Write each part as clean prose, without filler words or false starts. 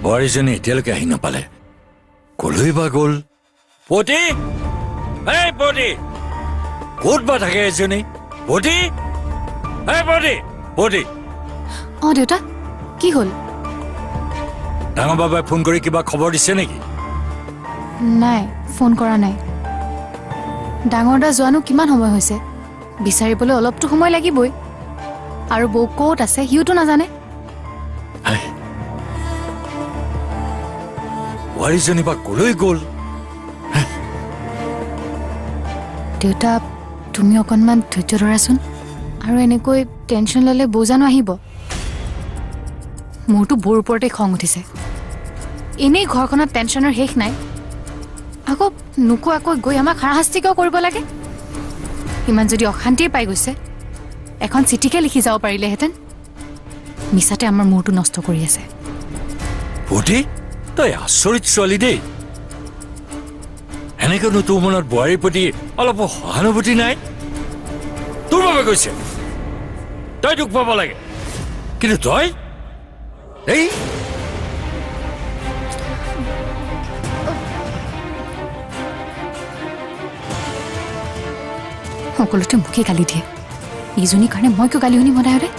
বোৱাৰীজনী এতিয়ালৈকে আহি নাপালে, কলৈ বা গ'ল? পতি, এই পতি, ক'ত বা থাকে এজনী? পতি, এই পতি, পতি। অ দেউতা, কি হ'ল? ডাঙৰ বাবাই ফোন কৰি কিবা খবৰ দিছে নেকি? নাই, ফোন কৰা নাই। ডাঙৰ দা যোৱানো কিমান সময় হৈছে? বিচাৰিবলৈ অলপতো সময় লাগিবই। আৰু বৌ ক'ত আছে সিওতো নাজানে। বোৱাৰীজনী বা কলৈ গ'ল? দেউতা, তুমি অকণমান ধৈৰ্য ধৰাচোন। আৰু এনেকৈ টেনশ্যন ল'লে বৌ জানো আহিব? মোৰতো বৌৰ ওপৰতে খং উঠিছে। এনেই ঘৰখনত টেনশ্যনৰ শেষ নাই, আকৌ নোকোৱাকৈ গৈ আমাক হাৰাশাস্তি কিয় কৰিব লাগে? ইমান যদি অশান্তিয়ে পাই গৈছে, এখন চিঠিকে লিখি যাব পাৰিলেহেঁতেন। মিছাতে আমাৰ মূৰটো নষ্ট কৰি আছে। পতি, তই আচৰিত ছোৱালী দেই। এনেকৈনো তোৰ মনত বোৱাৰীৰ প্ৰতি অলপো সহানুভূতি নাই? তোৰ বাবে গৈছে, তই দুখ পাব লাগে, কিন্তু তই এই সকলোতে মোকে গালি দিয়ে। ইজনীৰ কাৰণে মই কিয় গালি শুনিম সদায় সদায়?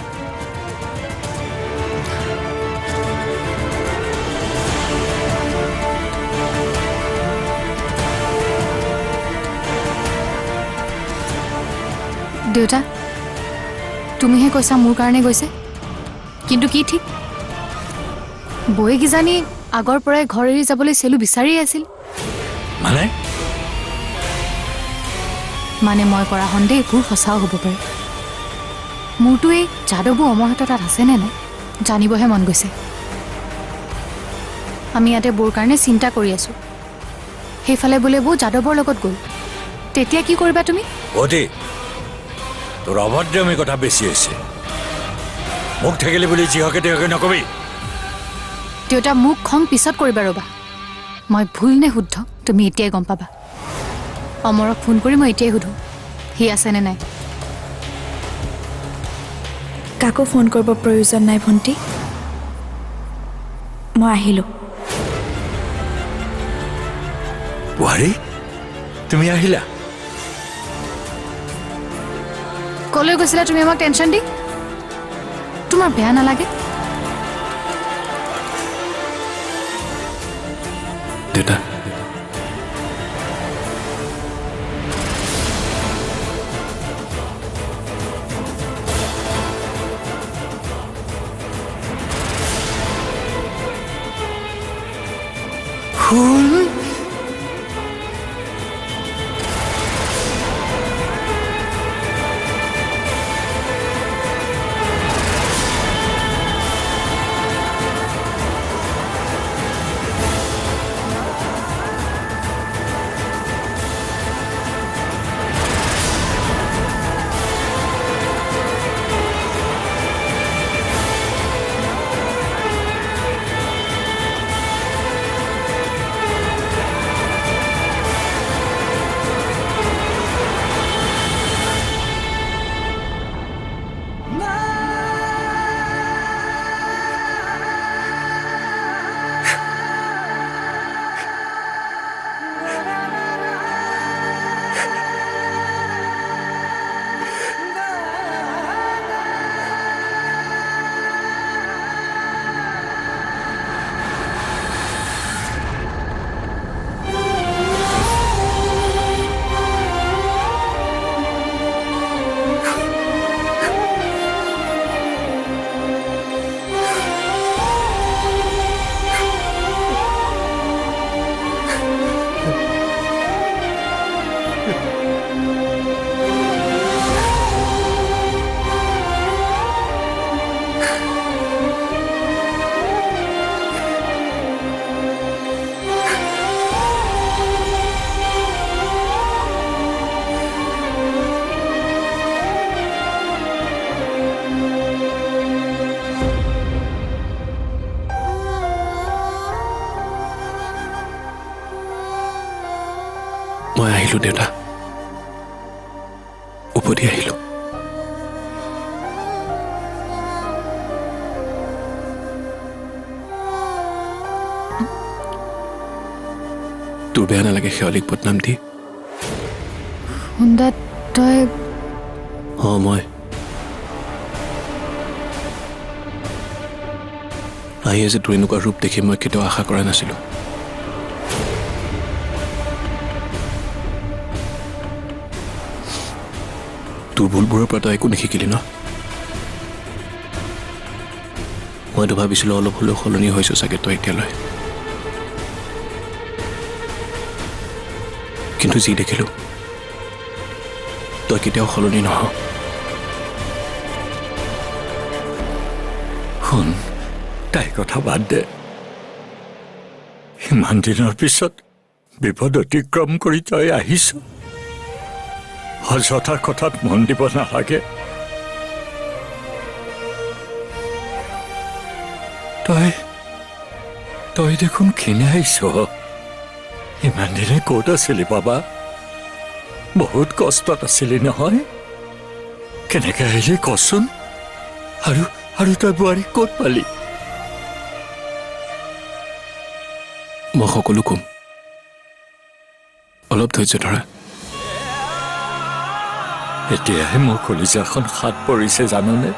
দেউতা, তুমিহে কৈছা মোৰ কাৰণে গৈছে, কিন্তু কি ঠিক বৌয়ে কিজানি আগৰ পৰাই ঘৰ এৰি যাবলৈ চেলু বিচাৰিয়ে আছিল। মানে মানে মই কৰা সন্দেহবোৰ সঁচাও হ'ব পাৰে। মোৰতো এই যাদৱো অমৰহঁতৰ তাত আছেনে নাই জানিবহে মন গৈছে। আমি ইয়াতে বৌৰ কাৰণে চিন্তা কৰি আছোঁ, সেইফালে বোলে বৌ যাদৱৰ লগত গ'ল, তেতিয়া কি কৰিবা তুমি? অতি তোৰ অভদ্ৰামী কথা বেছি হৈছে। মোক থাকিলে বুলি যিহকে তিহকে নকবি। দেউতা, মোক খং পিছত কৰিবা ৰ'বা। মই ভুল নে শুদ্ধ তুমি এতিয়াই গম পাবা। অমৰক ফোন কৰি মই এতিয়াই সুধো সি আছেনে নাই। কাকো ফোন কৰিব প্ৰয়োজন নাই ভণ্টি, মই আহিলোঁ। বোৱাৰী, তুমি আহিলা? কলৈ গৈছিলা তুমি আমাক টেনশ্যন দি? তোমাৰ বেয়া নালাগে? দেউতা, মই আহিলো দেউতা, উভতি আহিলো। তোৰ বেয়া নালাগে শেৱালিক বদনাম দি? সোণদা তই? অঁ, মই আহিয়ে যে তোৰ এনেকুৱা ৰূপ দেখি মই কেতিয়াও আশা কৰা নাছিলোঁ। তোৰ ভুলবোৰৰ পৰা তই একো নিশিকিলি ন? মইতো ভাবিছিলোঁ অলপ হ'লেও সলনি হৈছ চাগে তই এতিয়ালৈ, কিন্তু যি দেখিলোঁ তই কেতিয়াও সলনি নহ। শুন, তাইৰ কথা বাদ দে। ইমান দিনৰ পিছত বিপদ অতিক্ৰম কৰি তই আহিছ, অযথা কথাত মন দিব নালাগে। তই তই দেখোন ক্ষীণাইছ। ইমান দিনে ক'ত আছিলি বাবা? বহুত কষ্টত আছিলি নহয়? কেনেকে আহিলি কচোন? আৰু আৰু তই বোৱাৰী ক'ত পালি? মই সকলো কম, অলপ ধৈৰ্য ধৰা। এতিয়াহে মোৰ কলিজাখন সাত পৰিছে জাননে?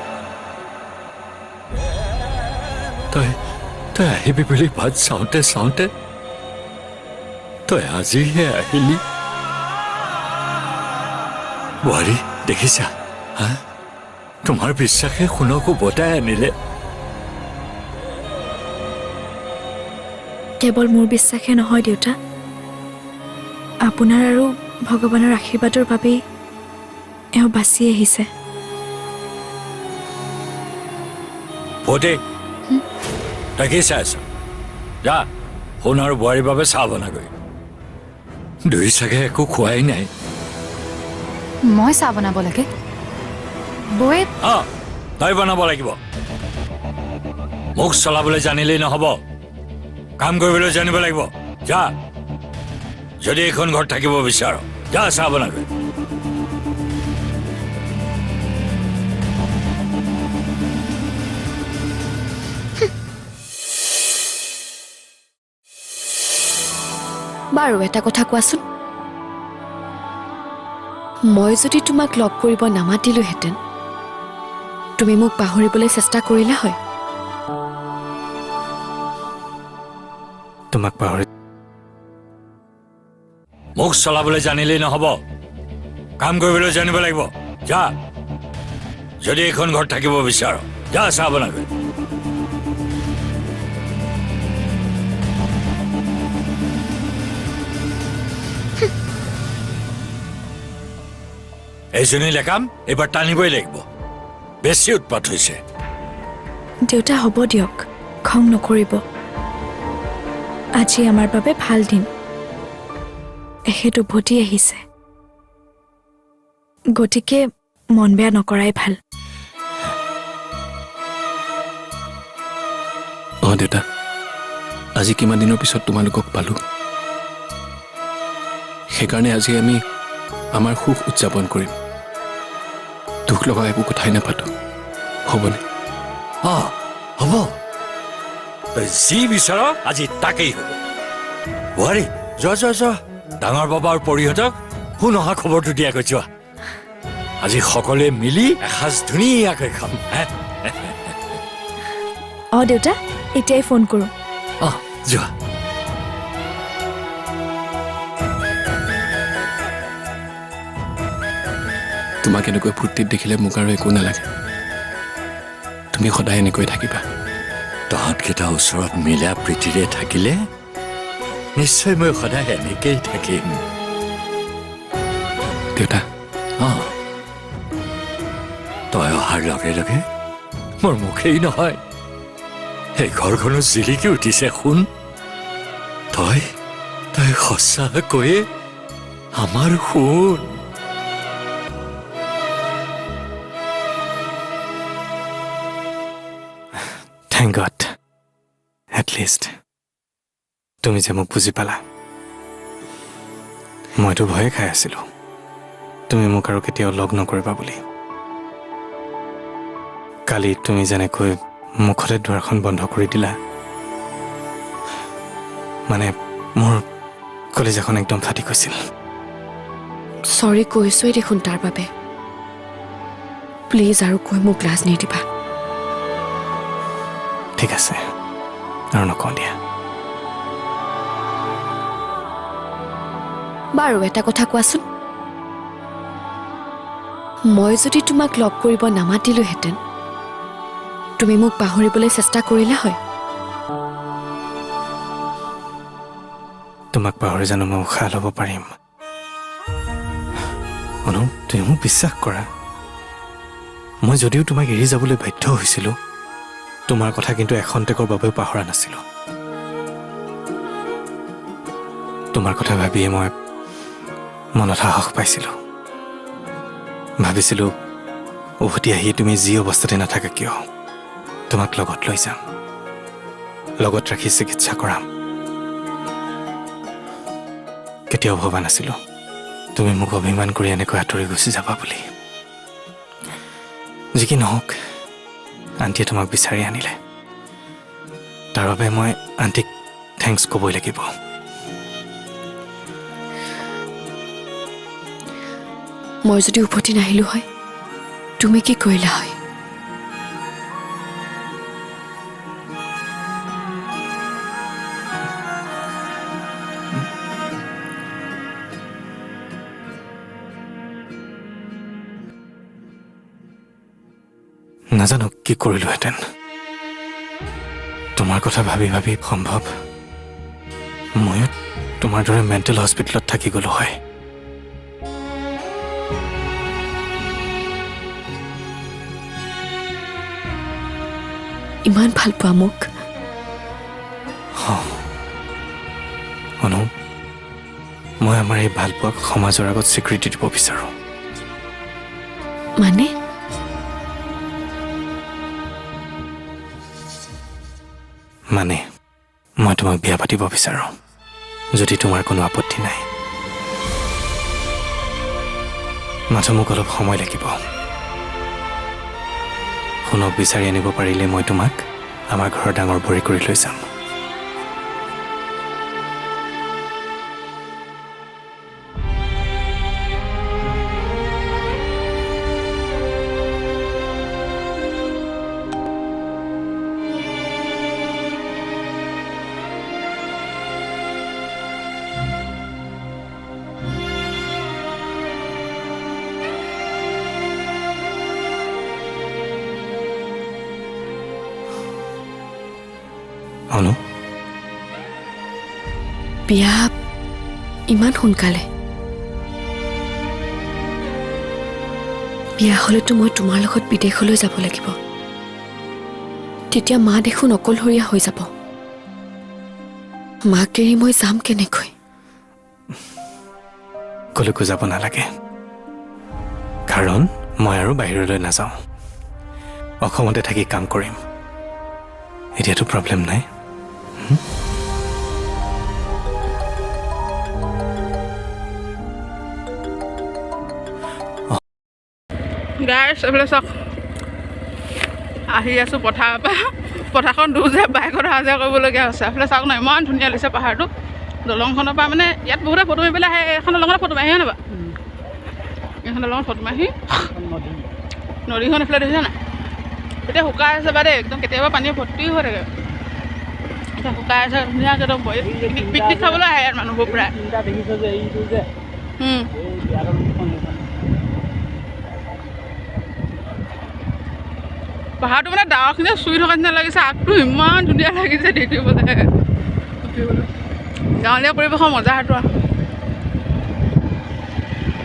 তই তই আহিবি বুলি ভাত চাওঁতে চাওঁতে তই আজিহে আহিলি। বোৱাৰী দেখিছা, হা, তোমাৰ বিশ্বাসে সোণকো বতাই আনিলে। কেৱল মোৰ বিশ্বাসে নহয় দেউতা, আপোনাৰ আৰু ভগৱানৰ আশীৰ্বাদৰ বাবেই এওঁ বাচি আহিছে। তই কি চাই আছ? যা, সোণ আৰু বোৱাৰীৰ বাবে চাহ বনাগৈ। দুই চাগে একো খোৱাই নাই। মই চাহ বনাব লাগে? বৌয়ে? অঁ, তই বনাব লাগিব। মোক চলাবলৈ জানিলেই নহ'ব, কাম কৰিবলৈ জানিব লাগিব। যা, যদি এইখন ঘৰত থাকিব বিচাৰ, যা চাহ বনাগৈ। বাৰু এটা কথা কোৱাচোন, মই যদি তোমাক লগ কৰিব নামাতিলোহেঁতেন তুমি মোক পাহৰিবলৈ চেষ্টা কৰিলা হয়? তোমাক পাহৰি মোক চলাবলৈ জানিলেই নহ'ব, কাম কৰিবলৈ জানিব লাগিব। যা, যদি এইখন ঘৰত থাকিব বিচাৰ, যা চাহ বনাগৈ। এইজনী লেকাম এইবাৰ টানিবই লাগিব, বেছি উৎপাত হৈছে। দেউতা হ'ব দিয়ক, খং নকৰিব। আজি আমাৰ বাবে ভাল দিন, এখেত উভতি আহিছে, গতিকে মন বেয়া নকৰাই ভাল। অঁ দেউতা, আজি কিমান দিনৰ পিছত তোমালোকক পালোঁ, সেইকাৰণে আজি আমি আমাৰ সুখ উদযাপন কৰিম। দুখ লগা একো কথাই নাপাতো, হ'বনে? অঁ হ'ব, তই যি বিচাৰ আজি তাকেই হ'ব। বোৱাৰী যোৱা যোৱা যোৱা, ডাঙৰ বাবা আৰু পৰিহঁতক সোণ অহা খবৰটো দিয়াগৈ যোৱা। আজি সকলোৱে মিলি এসাঁজ ধুনীয়াকৈ খাম। অঁ দেউতা, এতিয়াই ফোন কৰোঁ। অঁ যোৱা। তোমাক এনেকৈ ফূৰ্তিত দেখিলে মোক আৰু একো নালাগে, তুমি সদায় এনেকৈ থাকিবা। তহঁতকেইটা ওচৰত মিলা প্ৰীতিৰে থাকিলে নিশ্চয় মই সদায় এনেকেই থাকিম। দেউতা। অঁ, তই অহাৰ লগে লগে মোৰ মুখেই নহয়, এই ঘৰখনো জিলিকি উঠিছে। শুন, তই তই সঁচাকৈয়ে আমাৰ সোণ। Thank god, at least তুমি যে মোক বুজি পালা। মইতো ভয়ে খাই আছিলোঁ তুমি মোক আৰু কেতিয়াও লগ নকৰিবা বুলি। কালি তুমি যেনেকৈ মুখতে দুৱাৰখন বন্ধ কৰি দিলা, মানে মোৰ কলেজখন একদম ফাটি গৈছিল। চৰি কৈছোৱেই দেখোন তাৰ বাবে। প্লিজ আৰু কৈ মোক লাজ নিদিবা। ঠিক আছে, আৰু নকওঁ দিয়া। বাৰু এটা কথা কোৱাচোন, মই যদি তোমাক লগ কৰিব নামাতিলোহেঁতেন তুমি মোক পাহৰিবলৈ চেষ্টা কৰিলা হয়? তোমাক পাহৰি জানো মই উশাহ ল'ব পাৰিম? অনু, তুমি মোক বিশ্বাস কৰা, মই যদিও তোমাক এৰি যাবলৈ বাধ্য হৈছিলোঁ, তোমাৰ কথা কিন্তু এখন্তেকৰ বাবেও পাহৰা নাছিলোঁ। তোমাৰ কথা ভাবিয়ে মই মনত সাহস পাইছিলোঁ। ভাবিছিলোঁ উভতি আহি তুমি যি অৱস্থাতে নাথাকা কিয় তোমাক লগত লৈ যাম, লগত ৰাখি চিকিৎসা কৰাম। কেতিয়াও ভবা নাছিলোঁ তুমি মোক অভিমান কৰি এনেকৈ আঁতৰি গুচি যাবা বুলি। যি কি নহওক, আণ্টিয়ে তোমাক বিচাৰি আনিলে, তাৰ বাবে মই আণ্টিক thanks ক'বই লাগিব। মই যদি উভতি নাহিলো হয় তুমি কি কৰিলা হয়? নাজানো কি কৰিলোহেঁতেন। তোমাৰ কথা ভাবি ভাবি সম্ভৱ ময়ো তোমাৰ দৰে মেণ্টেল হস্পিটেলত থাকি গ'লো হয়। ইমান ভাল পোৱা মোক? অনু, মই আমাৰ এই ভালপোৱাক সমাজৰ আগত স্বীকৃতি দিব বিচাৰোঁ। মানে? মানে মই তোমাক বিয়া পাতিব বিচাৰোঁ, যদি তোমাৰ কোনো আপত্তি নাই। মাথো মোক অলপ সময় লাগিব। সোণক বিচাৰি আনিব পাৰিলে মই তোমাক আমাৰ ঘৰৰ ডাঙৰ ভৰি কৰি লৈ যাম। অনু, বিয়া ইমান সোনকালে? বিয়া হ'লেতো মই তোমাৰ লগত বিদেশলৈ যাব লাগিব। তেতিয়া মা দেখোন অকলশৰীয়া হৈ যাব। মাক এৰি মই যাম কেনেকৈ? কলৈকো যাব নালাগে, কাৰণ মই আৰু বাহিৰলৈ নাযাওঁ। অসমতে থাকি কাম কৰিম। এতিয়াতো প্ৰব্লেম নাই। গাইছ, এইফালে চাওক, আহি আছোঁ পথাৰৰ পৰা। পথাৰখন দূৰ যে বাইকত অহা যোৱা কৰিবলগীয়া হৈছে। এইফালে চাওক না, ইমান ধুনীয়া লাগিছে পাহাৰটো। দলংখনৰ পৰা মানে ইয়াত বহুতে ফটো মাৰি পেলাই আহে। এইখন দলঙতে ফটো মাৰি আহে নবা, এইখন দলঙত ফটো মাৰি। নদীখন এইফালে দেখিছা নাই, এতিয়া শুকাই আছে বা দেই, একদম কেতিয়াবা পানী ভৰ্তি হৈ থাকে। এতিয়া শুকাই আছে ধুনীয়াকৈ একদম। পিকনিক খাবলৈ আহে ইয়াত মানুহবোৰ প্ৰায়। পাহাৰটো মানে ডাৱৰখিনিয়ে চুই থকা নিচিনা লাগিছে। আগটো ইমান ধুনীয়া লাগিছে দেখিবলৈ। গাঁৱলীয়া পৰিৱেশৰ মজা সেইটো। আৰু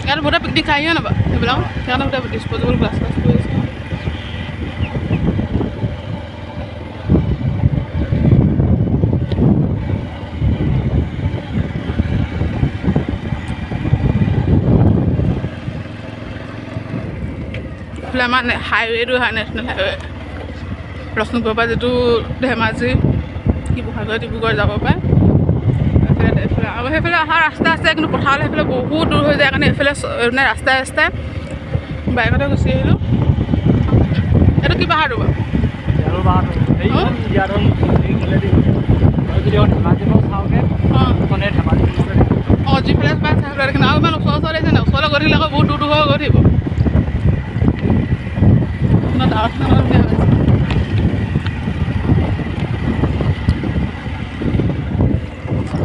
ইয়াত বহুতে পিকনিক খাই আহিয়ে নবা সেইবিলাক, সেইকাৰণে গোটেই ডিছপ'জেবল গ্লাছ গ্লাছ কৰি আছে। এইফালে আমাৰ হাইৱেটো হয়, নেশ্যনেল হাইৱে। লখিমপুৰৰ পৰা যিটো ধেমাজি, শিৱসাগৰ, ডিব্ৰুগড় যাব পাৰে। এইফালে আৰু সেইফালে অহা ৰাস্তা আছে, কিন্তু পথাৰলৈ সেইফালে বহুত দূৰ হৈ যায় কাৰণে এইফালে মানে ৰাস্তাই ৰাস্তাই বাইকতে গুচি আহিলোঁ। এইটো কি পাহাৰটো বাৰু? থাকিলে আকৌ বহুত দূৰ দূৰ হৈ গৈ থাকিব। ডাৱৰ ধুনীয়া হৈছে।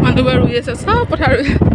মানুহবোৰ ৰুই আছে, চব পথাৰ ৰুই।